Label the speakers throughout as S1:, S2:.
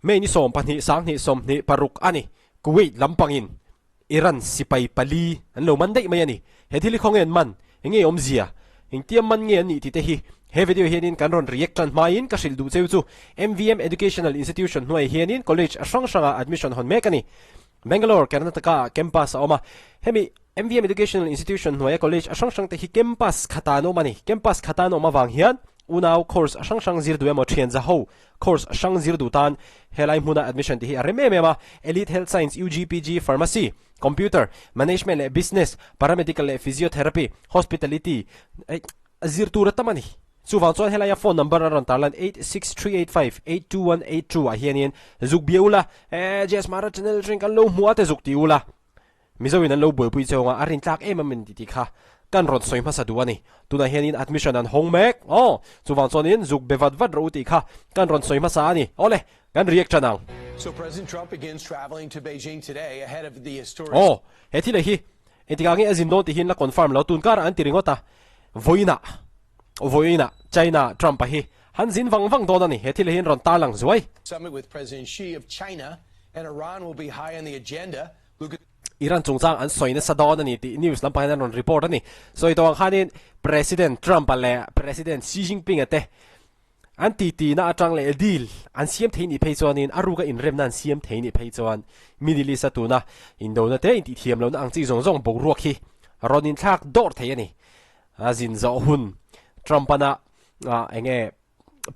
S1: May ni 12 2026 a ni. Kuwait lampangin Iran sipai pali an lo man daih mai a ni. He thil hi khawnge an man? Enge awmzia? Engtia man nge an nih tih te hi he video hianin kan rawn react tan hmain ka hrilh duh cheu chu MVM Educational Institution hnuai hianin college a hrang hranga admission hawn mek a ni. Bangalore, Karnataka ah campus a awm a. Hemi MVM Educational Institution hnuaia college a hrang hrang te hi campus khata an awm a ni. Campus khata an awm avang hian unau course a hrang hrang zir duh emaw thian za ho course hrang zir duh tan helai hmuna admission te hi a rem em em a. Elite Health Science, UGPG, Pharmacy, Computer, Management leh Business, Paramedical leh Physiotherapy, Hospitality zir tur a tam a ni. Chuvang chuan helaia phone number a rawn tarlan 8638582182 ah hianin zuk bia ula, JS Mara channel atangin kan lo hmu a te zuk ti ula. Mizo in an lo buaipui cheu anga a rin tlak em em a ni tih kha kan rawn sawi hmasa duh a ni. Tunah hianin admission an hawng mek aw. Chuvang chuanin zuk be vat vat rawh u tih kha kan rawn sawi hmasa a ni. Awle, kan react tan ang.
S2: So President Trump begins traveling to Beijing today ahead of the historic
S1: Aw, he thil hi engtikah nge a zin dawn tih hi an la confirm lo. Tun karah an ti ringawt a, vawiinah, vawiinah China Trump-a hi han zin vang vang dawn a ni. He thil hi an rawn tarlang zuai.
S2: Summit with President Xi of China and Iran will be high on the agenda. Lucas.
S1: Iran chungchang an sawi nasa dawn a ni tih news lampang hian an rawn report a ni. Sawi tawh ang khanin President Trump-a leh President Xi Jinping-a te an titi-na atang leh deal an siam thei nih phei chuanin a ruka inremna an siam thei nih phei chuan Middle East-a tuna indona te intihthiam lohna ang chi zawng zawng boruak hi rawn inthlak dawrh thei a ni. A zin zawh hun Trump-ana eng nge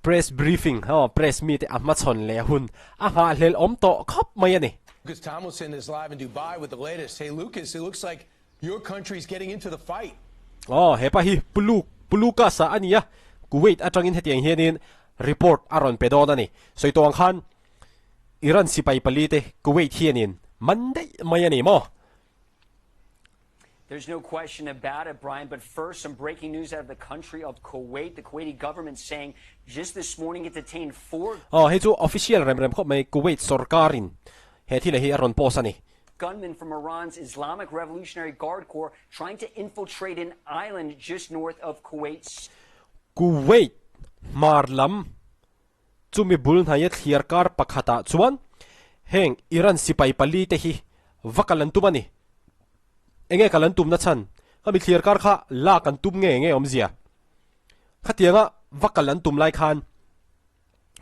S1: Press briefing ho press mite a hmachhawn leh hun a nghahhlelh awm tawh khawp mai a ni.
S2: Lucas Tomlinson is live in Dubai with the latest. Hey Lucas, it looks like your country is getting into the fight.
S1: Aw, hepa hi Pu Luke, Pu Lucas-a a ni a, Kuwait atangin hetiang hianin report a rawn pe dawn a ni. Sawi tawh ang khan Iran sipai pali te Kuwait hianin man daih mai a ni maw?
S3: There's no question about it, Brian. But first, some breaking news out of the country of Kuwait. The Kuwaiti government saying just this morning it detained four.
S1: Aw, hei chu official rem rem khawp mai, Kuwait sorkarin he thil hi a rawn post a ni.
S3: Gunmen from Iran's Islamic Revolutionary Guard Corps trying to infiltrate an island just north of Kuwait.
S1: Kuwait hmar lam chumi bul hnaia thliar kar pakhatah chuan heng Iran sipai pali te hi va kal an tum a ni. Enge kal an tumna chhan? Khami thliar kar kha lak an tum nge nge awmzia? Khatianga va kal an tum lai khan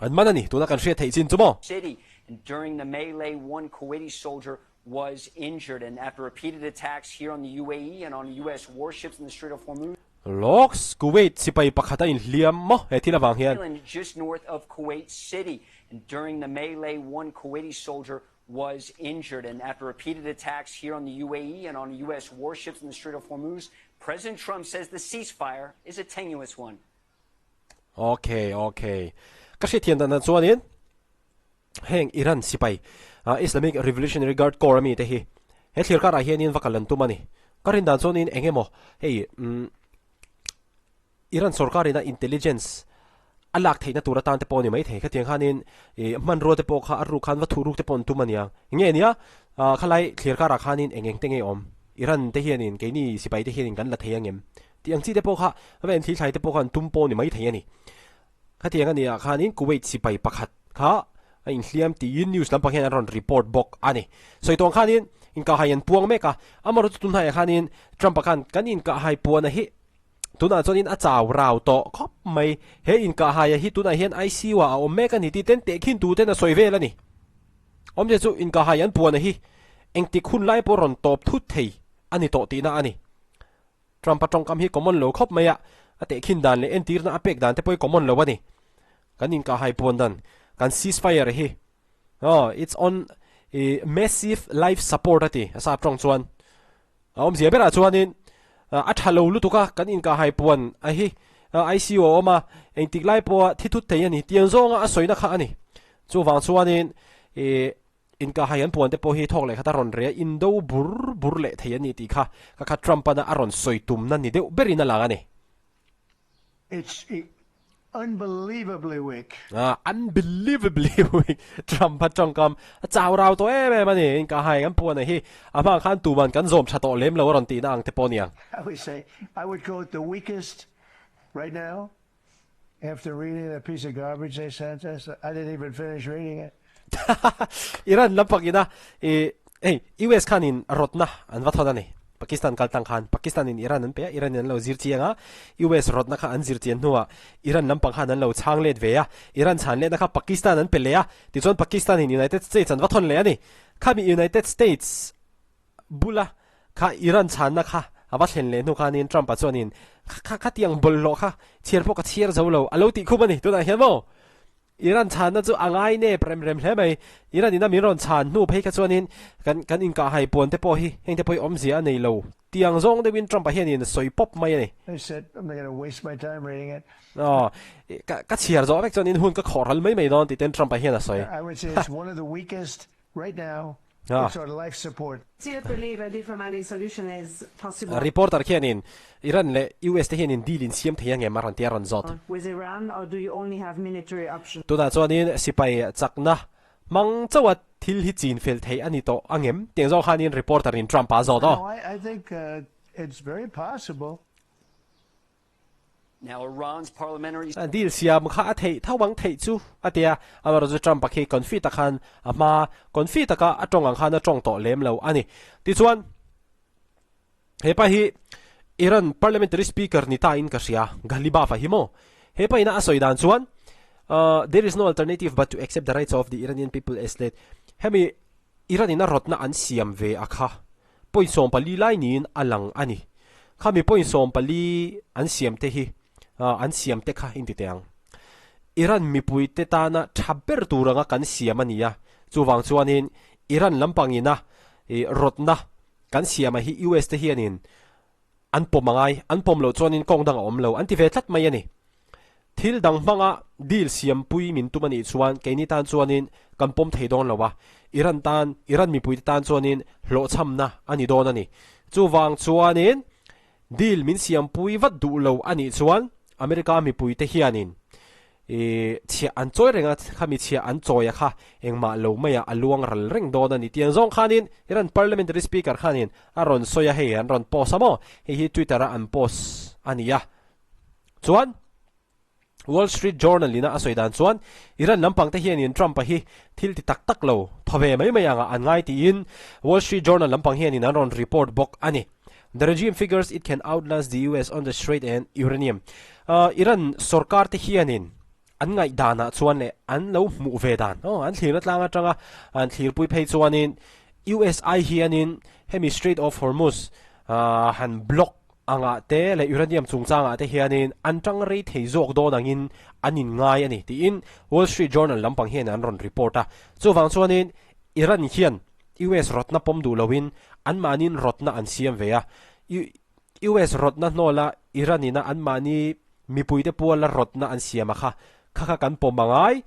S1: an man a ni, tuna kan hriat theih chin chu maw?
S3: City and during the melee one Kuwaiti soldier was injured and after repeated attacks here on the UAE and on US warships in the Strait of Hormuz.
S1: Lawks, Kuwait sipai pakhat a inhliam maw he thil avang hian?
S3: Island just north of Kuwait City and during the melee one Kuwaiti soldier was injured and after repeated attacks here on the UAE and on US warships in the Strait of Hormuz, President Trump says the ceasefire is a tenuous one.
S1: Okay, okay. Ka hriatthian dan ah chuanin heng Iran sipai Islamic Revolutionary Guard Corps ami te hi he thlir karah hianin va kal an tum a ni. Ka rin dan chuanin eng emaw hei umm Iran sorkarin a intelligence a lak theihna tur atan te pawh a ni maithei. Khatiang khanin ih hmanrua te pawh kha a ruk khan va thuh ruk te pawh an tum a nia. Nge nia khalai thlir karah khanin eng eng te nge awm Iran te hianin keini sipai te hianin kan la thei ang em tih ang chi te pawh kha va en thilthlai te pawh kha an tum pawh a ni maithei a ni. Khatiang a nih ah khanin Kuwait sipai pakhat kha a inhliam tiin news lampang hian an rawn report bawk a ni. Sawi tawng khanin inkahhai an puang mek a, amaherawhchu tunhnaiah khanin Trump-a khan kan inkahhai puana hi tunah chuanin a chau rau tawh khawp mai. He inkahhaia hi tunah hian ICU ah a awm mek a ni tih ten tehkhin tu ten a sawi vel a ni. Awmzia chu inkahhai an puana hi engtik hun lai pawh rawn tawp thut thei a ni tawh tihna a ni. Trump-a tawngkam hi common lo khawp mai a, a tehkhin dan leh entirna a pek dan te pawh hi common lo a ni. Kan inkahhai puan dan, kan ceasefire hi, aw, it's on i massive life support a ti, a sap tawng chuan. A awmzia berah chuanin a tha lo lutuk a, kan inkahhai puan a hi ICU a awm a, engtik lai pawha thi thut thei a ni, tiang zawnga a sawina kha a ni. Chuvang chuanin i Inkahhai an puan te pawh hi thawk leh khat a rawn reh a, indo bur bur leh thei a ni tih kha ka kha Trump-an a rawn sawi tumna ni deuh berin a lang a ni.
S4: It's unbelievably weak.
S1: Ah, unbelievably weak. Trump-a tawngkam a chau rau tawh em em a ni. Inkahhai an puan a hi a hmang khan tuman kan zawm tha tawh lem lo a rawn tihna ang te pawh a ni ang.
S4: I would say, I would call it the weakest right now. After reading that piece of garbage they sent us, I didn't even finish reading it.
S1: Iran lampang ina i hei US khanin rawtna an va thawn a ni. Pakistan kal tang khan Pakistan in Iran an pe a, Iran in an lo zir chiang a, US rawtna kha an zir chian hnuah Iran lampang khan an lo chhang let ve a, Iran chhan letna kha Pakistan an pe leh a, tichuan Pakistan in United States an va thawn leh a ni. Khami United States bula kha Iran chhanna kha a va thlen leh hnu khanin Trump-a chuanin kha khatiang bawlhhlawh kha chhiar pawh ka chhiar zo lo a lo tih khum a ni tunah hian maw? Iran chhanna chu a ngai nep rem rem hle mai. Iran ina min rawn chhan hnu phei kha chuanin kan kan inkahhai puan te pawh hi heng te pawh hi awmzia a nei lo tiang zawng deuhin Trump-a hianin sawi pawp mai a ni.
S4: I said, I'm not gonna waste my time reading it.
S1: Aw, ka ka chhiar zawh vek chuanin hun ka khawh ral mai mai dawn tih ten Trump-a hian a sawi.
S4: I would say it's one of the weakest right now. It's on life support.
S5: Do you believe a diplomatic solution is possible?
S1: Reporter khianin Iran leh US te hianin deal in siam thei angem a rawn ti a rawn zawt.
S5: With Iran or do you only have military options?
S1: Tunah chuanin sipai chakna hmang chauha thil hi chin fel theih a ni tawh angem? Tiang zawng khanin reporter in Trump a zawt aw.
S4: No, I think it's very possible.
S3: Now Iran's parliamentary.
S1: Deal siam kha a theih tho ang theih chu a ti a, amaherawhchu Trump-a khi confi tak khan a hma confi taka a tawng ang khan a tawng tawh lem lo a ni. Tichuan hepa hi Iran parliamentary speaker ni ta in ka hria, Ghalibaf-a hi maw? Hepa ina a sawi dan chuan There is no alternative but to accept the rights of the Iranian people as led. Hemi Iran in a rawtna an siam ve a kha point 14 lai niin a lang a ni. Khami point 14 an siam te hi an siam te kha inti teh ang. Iran mipui te tana tha ber tur anga kan siam a ni a, chuvang chuanin Iran lampang ina rawtna kan siam a hi US te hianin An pawm a ngai, an pawm loh chuanin kawng dang a awm lo, an ti ve tlat mai a ni. Thil dang hmanga deal siampui min tum a nih chuan keini tan chuanin kan pawm thei dawn lo a, Iran tan, Iran mipuite tan chuanin hlawhchhamna a ni dawn a ni. Chuvang chuanin deal min siampui vat duh lo a nih chuan America mipuite hianin I chhiah an chawi reng a, khami chhiah an chawi a kha engmah lo maiah a luang ral reng dawn a ni. Tiang zawng khanin Iran parliamentary speaker khanin a rawn sawi a, hei an rawn post a maw? Hei hi Twitter a an post a ni a. Chuan Wall Street Journal ina a sawi dan chuan Iran lampang te hianin Trump a hi thil ti tak tak lo thaw ve mai mai anga an ngai tiin Wall Street Journal lampang hianin an rawn report bawk a ni. The regime figures it can outlast the US on the strait and uranium. Iran sorkar te hianin an ngaih danah chuan leh an lo hmuh ve dan, aw, an thlirna tlang atanga an thlirpui phei chuanin US ai hianin hemi Strait of Hormuz han block angah te leh uranium chungchangah te hianin an tang rei thei zawk dawn angin an inngai a ni tiin Wall Street Journal lampang hian an rawn report a. Chuvang chuanin Iran hian US rawtna pawm duh loin anmahniin rawtna an siam ve a. US rawtna hnawla Iran ina anmahni mipuite puala rawtna an siam a kha, kha kha kan pawm a ngai.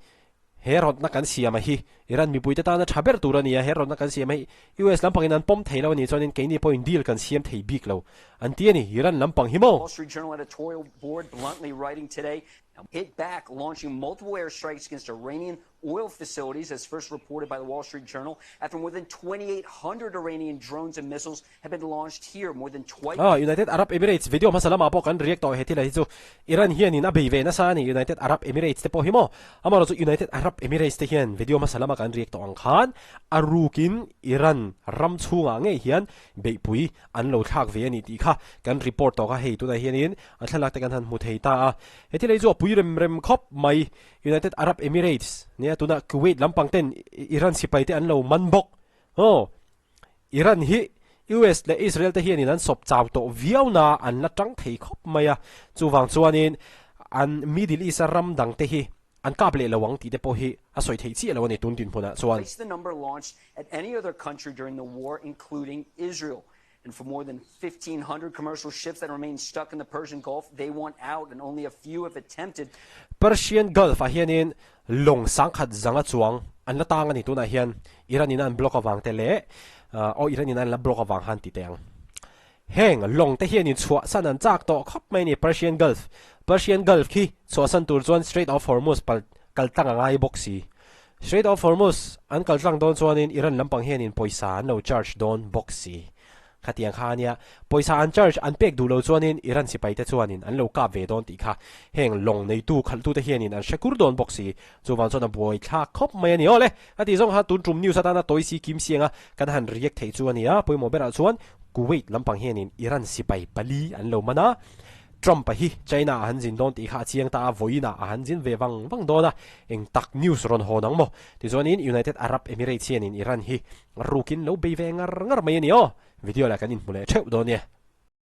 S1: He rawtna kan siam a hi Iran mipuite tana tha ber tur a ni a, he rawtna kan siam a hi US lampangin an pawm thei lo a nih chuanin keini pawhin deal kan siam thei bik lo an ti a ni. Iran lampang hi maw?
S3: Wall Street Journal editorial board bluntly writing today, hit back, launching multiple airstrikes against Iranian oil facilities, as first reported by the Wall Street Journal, after more than 2,800 Iranian drones and missiles have been launched here more than twice.
S1: Ah, United Arab Emirates video hmasa lamah pawh kan react tawh he thil ah hi chu Iran hianin a bei ve nasa a ni United Arab Emirates te pawh hi maw amaherawhchu United Arab Emirates te hian video hmasa lama kan react tawh ang khan a rukin Iran ram chhungah ngei hian beihpui an lo thlak ve a ni tih kha kan report tawh kha hei tunah hianin a thlalak te kan han hmu thei ta a he thil hi chu a pui rem rem khawp mai. United Arab Emirates nia tunah Kuwait lampang ten Iran sipai te an lo man bawk. Aw, Iran hi US leh Israel te hianin an sawp chau tawh viau na an la tang thei khawp mai a, chuvang chuanin an Middle East a ram dang te hi an kap leh lo ang tih te pawh hi a sawi theih chiah lo a ni tun dinhmunah chuan.
S3: Twice the number launched at any other country during the war, including Israel. And for more than 1,500 commercial ships that remain stuck in the Persian Gulf, they want out, and only a few have attempted.
S1: Persian Gulf ah hianin lawng sangkhat zanga chuang an la tang a ni tunah hian Iran in an block avang te leh aw Iran in an la block avang khan ti teh ang. Heng lawng te hianin chhuahsan an chak tawh khawp mai a ni Persian Gulf. Persian Gulf khi chhuahsan tur chuan Strait of Hormuz pal kal tlang a ngai bawk si. Strait of Hormuz an kal tlang dawn chuanin Iran lampang hianin pawisa an lo charge dawn bawk si. Khatiang kha ania, pawisa an charge an pek duh lo chuanin Iran sipaite chuanin an lo kap ve dawn tih kha heng lawng neitu khalhtute hianin an hre kur dawn bawk si. Chuvang chuan a buai thlak khawp mai a ni. Awle, a tih zawng kha tun tum news atana tawi si kim sianga kan han react theih chu a ni a, pawimawh berah chuan Kuwait lampang hianin Iran sipai pali an lo man a, Trump-a hi China a han zin dawn tih kha a chiang ta a, vawiinah a han zin ve vang vang dawn a, eng tak news rawn hawn ang maw? Tichuanin United Arab Emirates hianin Iran hi rukin lo bei ve ngar ngar mai a ni aw. Video lah kan inhmu leh theuh dawn nia.